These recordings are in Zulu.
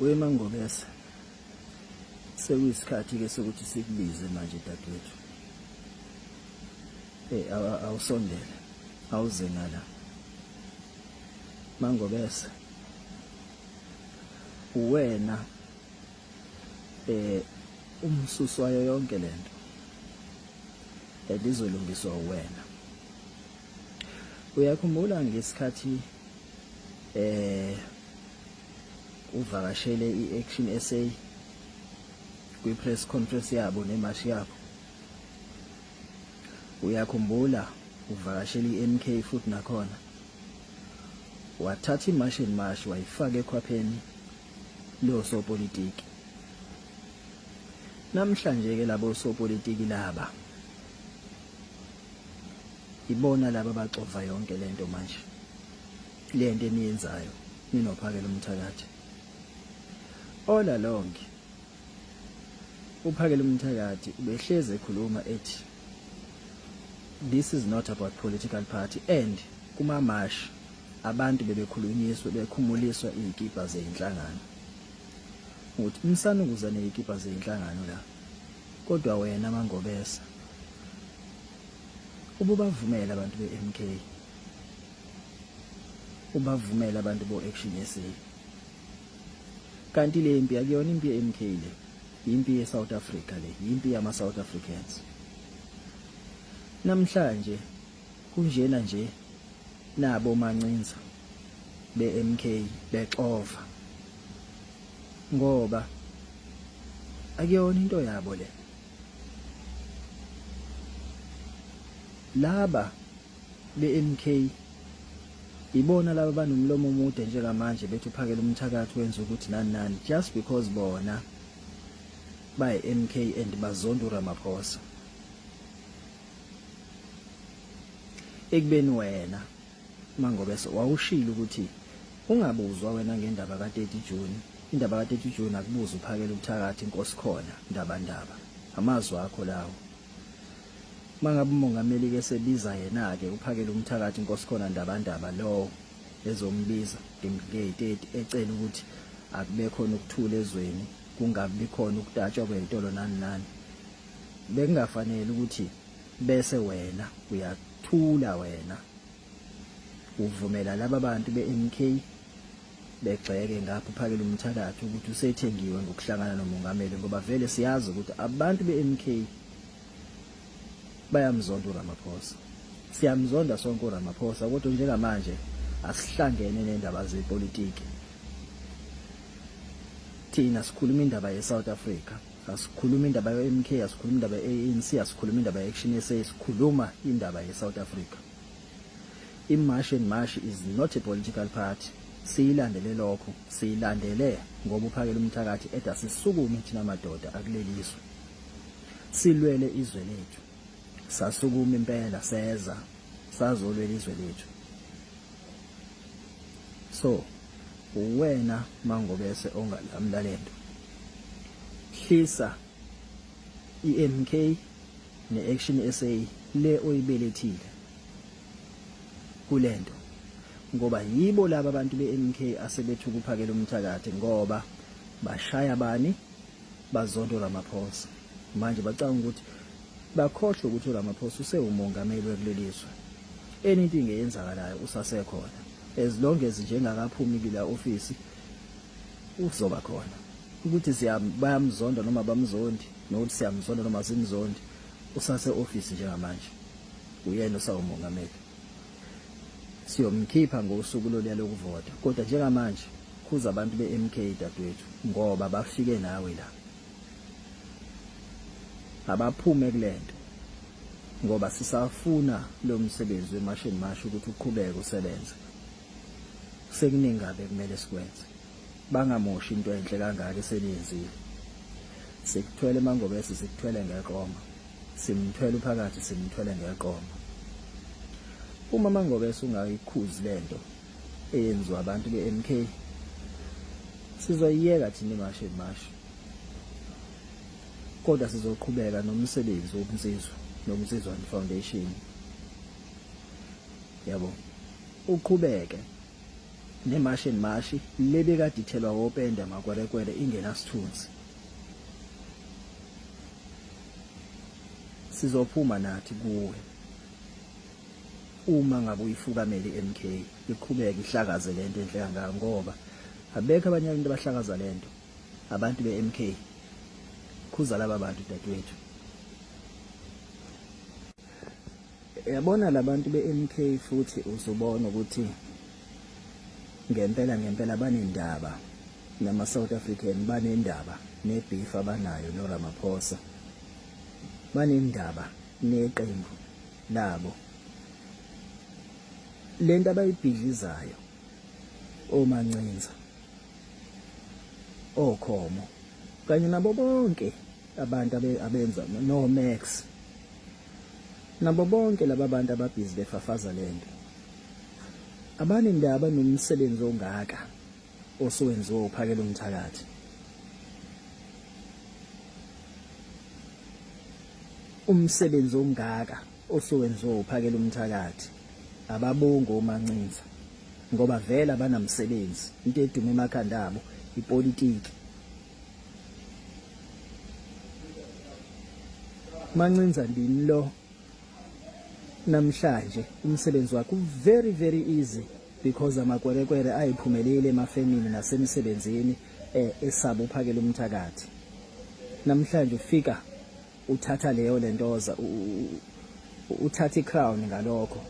WeMangobese, sekuyisikhathi-ke sokuthi sikubize manje dadewethu. Eh awusondele, awuze ngala. Mangobese, uwena eh umsusi wayo yonke lento. Elizolungiswa uwena. Uyakhumbula ngesikhathi eh uvakashele i-Action SA kwi-press conference yabo nemashi yabo. Uyakhumbula uvakashele i-MK futhi nakhona. Wathatha imashi and mashi wayifaka ekhwapheni losopolitiki. Namhlanje ke labo sopolitiki laba ibona laba baxova yonke lento manje. Lento eniyenzayo ninophakela umthakathi. All along uphakela umthakathi ubehlezi ekhuluma ethi this is not about political party and kumamashi abantu bebekhulunyiswa bekhumuliswa izikipa zezinhlangano ukuthi msanukuza nezikipa zezinhlangano la kodwa wena mangobesa ububavumela abantu be-MK ubavumela abantu bo-Action SA kanti le mpi akuyona impi ye-MK le impi ye-South Africa le impi yama-South Africans namhlanje kunjena nje nabo mancinza be-MK bexova ngoba akuyona into yabo le laba be-MK ibona laba banomlomo omude njengamanje bethi uphakela umthakathi wenza ukuthi nani nani just because bona bayi-MK and bazonda uRamaphosa ekubeni wena Mangobese wawushilo ukuthi ungabuzwa wena ngendaba ka-30 June indaba ka-30 June akubuza uphakela ubuthakathi inkosi khona ndaba ndaba amazwi akho lawo mangabe umongameli ke sebiza yena ke uphakela umthakathi inkosi khona ndaba ndaba lowo ezombiza nge-30 ecela ukuthi akube khona ukuthula ezweni kungabi khona ukutatshwa kwey'tolo nani nani bekungafanele ukuthi bese wena uyathula wena uvumela laba bantu be-MK begxeke ngapha uphakela umthakathi ukuthi usethengiwe ngokuhlangana nomongameli ngoba vele siyazi ukuthi abantu be-MK bayamzonda uRamaphosa siyamzonda sonke uRamaphosa kodwa njengamanje asihlangene nendaba zepolitiki thina sikhuluma indaba ye-South Africa asikhuluma indaba ye-MK asikhuluma indaba ye-ANC asikhuluma indaba ye-Action SA sikhuluma indaba ye-South Africa i-March and March is not a political party siyilandele lokho siyilandele ngoba uphakela umthakathi eda sisukume thina madoda akuleliswe silwele izwe lethu sasukuma impela seza sazolwela izwe lethu so uwena mangobese ongalamla lento hlisa iMK neAction SA le oyibelethile kulento ngoba yibo laba abantu beMK asebethuka uphakela umthakathi ngoba bashaya bani bazonda uRamaphosa manje bacanga ukuthi bakhohlwe ukuthi uRamaphosa usewumongameli wekuleli zwe anything eyenzakalayo usasekhona as long as nje engakaphumi kula office uzoba khona ukuthi siya bayamzonda noma bamzondi nokuthi siyamzonda noma simzondi usase office njengamanje uyena osawumongameli siyomkhipha ngosuku loluya lokuvota kodwa njengamanje khuza abantu be-MK dadewethu ngoba bafike nawe la abaphume kulento ngoba sisafuna lo msebenzi weMarch and March ukuthi uqhubeke usebenze sekuningi kabi kumele sikwenze bangamoshi into enhle kangaka eseliyenzile sikuthwele mangobese sikuthwele ngeqoma simthwele uphakathi simthwele ngeqoma uma mangobese ungayikhuzi lento eyenziwa abantu be-MK sizoyiyeka thina imashi and mashi kodwa sizoqhubeka nomsebenzi wobunsizwa nobunsizwa foundation yabo uqhubeke. Ne-March and March lebekade ithelwa wopende amakwerekwere ingenasithunzi. Sizophuma nathi kuwe uma ngabe uyifukamele i-MK iqhubeke ihlakaze lento enhle kangaka ngoba abekho abanye abantu abahlakaza lento abantu be-MK khuza laba bantu dadewethu. Yabona labantu be-MK futhi uzobona ukuthi ngempela ngempela banendaba nama-South African, banendaba ne-beef abanayo noRamaphosa, banendaba neqembu labo. Lento abayibhidlizayo oMancinza, oKhomo kanye nabo bonke abantu abenza no-Max nabo bonke laba bantu ababhizi befafaza lento abanendaba nomsebenzi ongaka osuwenziwa uphakela umthakathi. Umsebenzi ongaka osuwenziwa uphakela umthakathi ababongi omancinza ngoba vele abanamsebenzi into eduma emakhanda abo ipolitiki. Mancinza ndini lo namhlanje umsebenzi wakhe very very easy because amakwerekwere ayiphumelele emafemini nasemsebenzini eh, esaba uphakela umthakathi. Namhlanje ufika uthatha leyo lentoza uthatha icrown ngalokho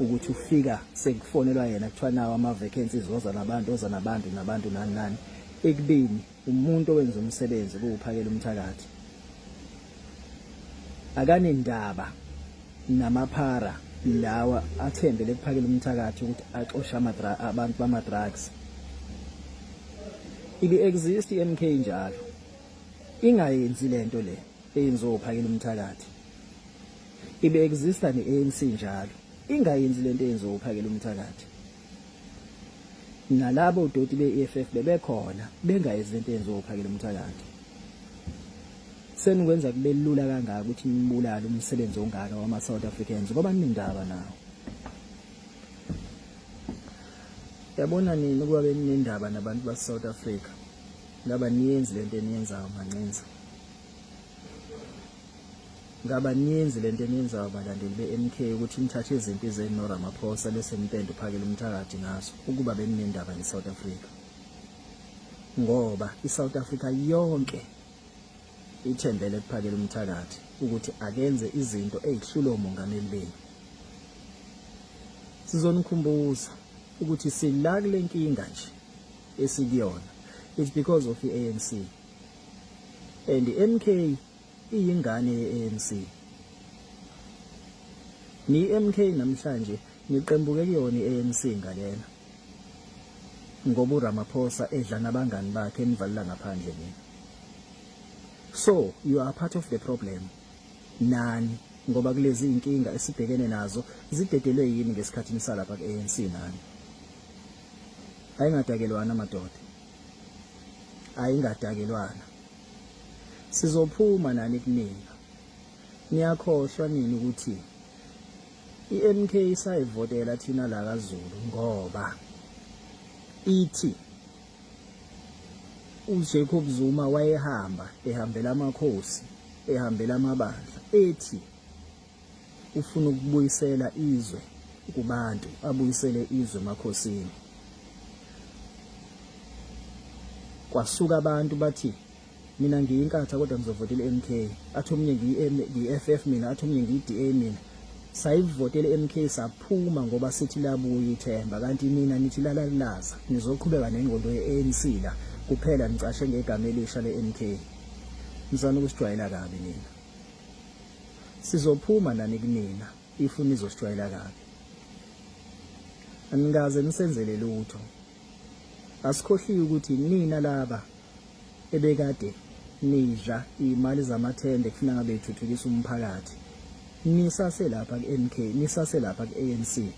ukuthi ufika sekufonelwa yena kuthiwa nawo ama-vacancies oza nabantu oza nabantu nabantu nani nani ekubeni umuntu owenza umsebenzi kuwuphakela umthakathi akanendaba namaphara lawa athembele kuphakela umthakathi ukuthi axoshe abantu bama-drugs. Ibi-exist i-MK njalo ingayenzi lento le eyenziwa uphakela umthakathi. Ibe exista ne-ANC njalo ingayenzi lento eyenziwa uphakela umthakathi. Nalabo doti be-EFF bebekhona bengayenzi lento eyenziwa uphakela umthakathi. Senikwenza kube lula kangaka ukuthi nibulale umsebenzi ongaka wama-South Africans ngoba ninendaba nawo. Yabona nini ukuba beninendaba nabantu base-South Africa ngaba niyenzi lento eniyenzayo mancinza. Ngaba niyenzi lento eniyenzayo balandeli be-MK ukuthi nithathe izimpi zenu noRamaphosa bese nipende uphakela umthakathi ngazo ukuba beninendaba ne-South Africa. Ngoba i-South Africa yonke ithembele kuphakela umthakathi ukuthi akenze izinto ezihlula omongameli benu. Sizonikhumbuza ukuthi sila kule nkinga nje esikuyona. It's because of i-ANC. And i-MK iyingane ye-ANC. Ni-MK namhlanje niqembuke kuyona i-ANC ngalena. Ngoba uRamaphosa edla nabangani bakhe enivalela ngaphandle nina. So you are part of the problem nani ngoba kulezi inkinga esibhekene nazo zidedelwe yini ngesikhathi nisalapha ku-ANC nani. Ayingadakelwana madoda. Ayingadakelwana. Sizophuma nani kunina. Niyakhohlwa nini ukuthi iMK sayivotela thina la kaZulu ngoba ithi uJacob Zuma wayehamba ehambela amakhosi ehambela amabandla ethi ufuna ukubuyisela izwe kubantu abuyisele izwe emakhosini. Kwasuka abantu bathi mina ngiyinkatha kodwa ngizovotela i-MK, athi omunye ngiyi-FF mina, athi omunye ngiyi-DA mina. Sayivotela i-MK saphuma ngoba sithi labuya ithemba, kanti nina nithi lalalilaza, nizoqhubeka nengqondo ye-ANC la kuphela nicashe ngegama elisha le-MK. Nisana ukusijwayela kabi nina. Sizophuma nani kunina if nizosijwayela kabi. Anikaze nisenzele lutho. Asikhohliwe ukuthi nina laba ebekade nidla imali zamathende kufuna ngabe ithuthukisa umphakathi. Nisase lapha ku-MK, nisase lapha ku-ANC.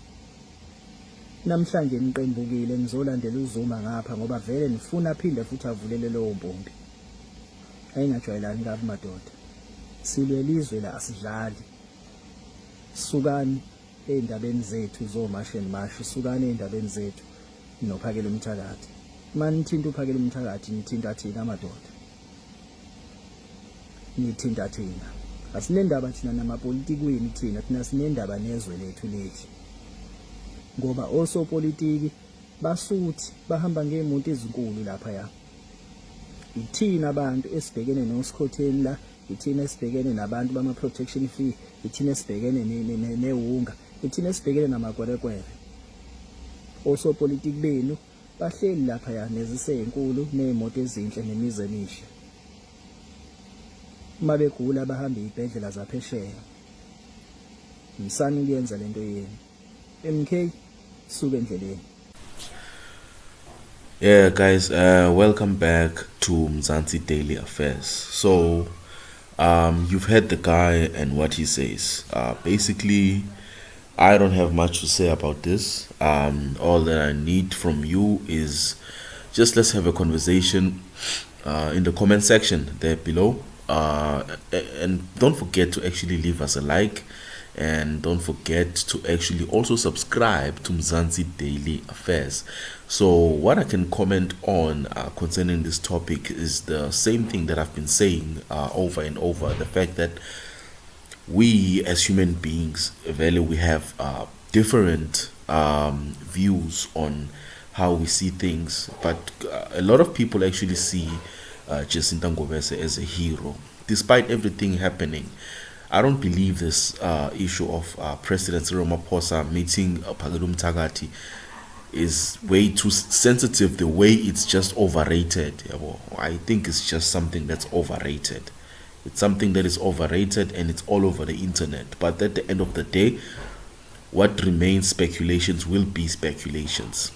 Namhlanje niqembukile nizolandela uZuma ngapha ngoba vele nifuna aphinde futhi avulele lowo mpompi. Ayingajwayelani kabi madoda. Silwela izwe la asidlali. Sukani ey'ndabeni zethu zo-March and March, sukani ey'ndabeni zethu. Nophakela umthakathi. Uma nithinta uphakela umthakathi nithinta thina madoda. Nithinta thina. Asinendaba thina namapolitiki wenu thina, thina sinendaba nezwe lethu leli. Ngoba osopolitiki basuthi bahamba ngeemoto ezinkulu lapha ya. Ithina abantu esibhekene nosikhotheni la, ithina esibhekene nabantu bama protection fee, ithina esibhekene newunga, ithina esibhekene namakwerekwere. Osopolitiki benu bahleli lapha ya neziseyinkulu nezimoto ezinhle nemizi emihle. Uma begula bahamba izibhedlela zaphesheya. Msani ukuyenza lento yenu. MK suka endleleni. Yeah, guys, welcome back to Mzansi Daily Affairs. So, you've heard the guy and what he says. Basically, I don't have much to say about this. All that I need from you is just let's have a conversation in the comment section there below. And don't forget to actually leave us a like, and don't forget to actually also subscribe to Mzansi Daily Affairs. So what I can comment on concerning this topic is the same thing that I've been saying over and over, the fact that we as human beings, really, we have different views on how we see things, but a lot of people actually see Jacinta Ngobese as a hero, despite everything happening. I don't believe this issue of President Cyril Ramaphosa meeting Phakel'umthakathi is way too sensitive, the way it's just overrated. I think it's just something that's overrated. It's something that is overrated and it's all over the internet. But at the end of the day, what remains speculations will be speculations.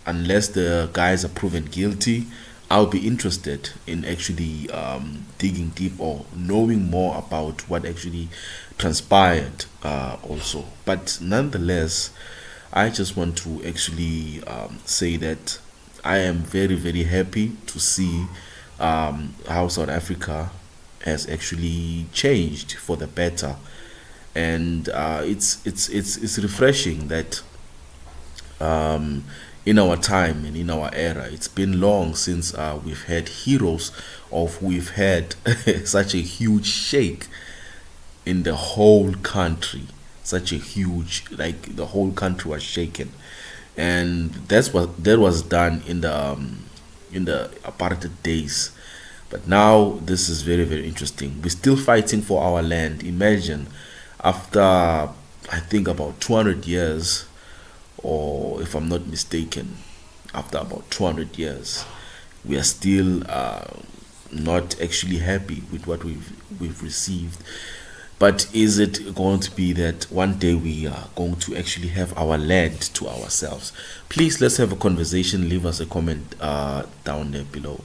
Unless the guys are proven guilty, I'll be interested in actually digging deep or knowing more about what actually transpired also. But nonetheless, I just want to actually say that I am very, very happy to see how South Africa has actually changed for the better, and it's refreshing that in our time and in our era, it's been long since we've had heroes, or we've had such a huge shake in the whole country, such a huge, like the whole country was shaken, and that's what that was done in the apartheid days. But now this is very, very interesting. We're still fighting for our land. Imagine, after I think about 200 years, or if I'm not mistaken, after about 200 years, we are still not actually happy with what we've received. But is it going to be that one day we are going to actually have our land to ourselves? Please, let's have a conversation. Leave us a comment down there below.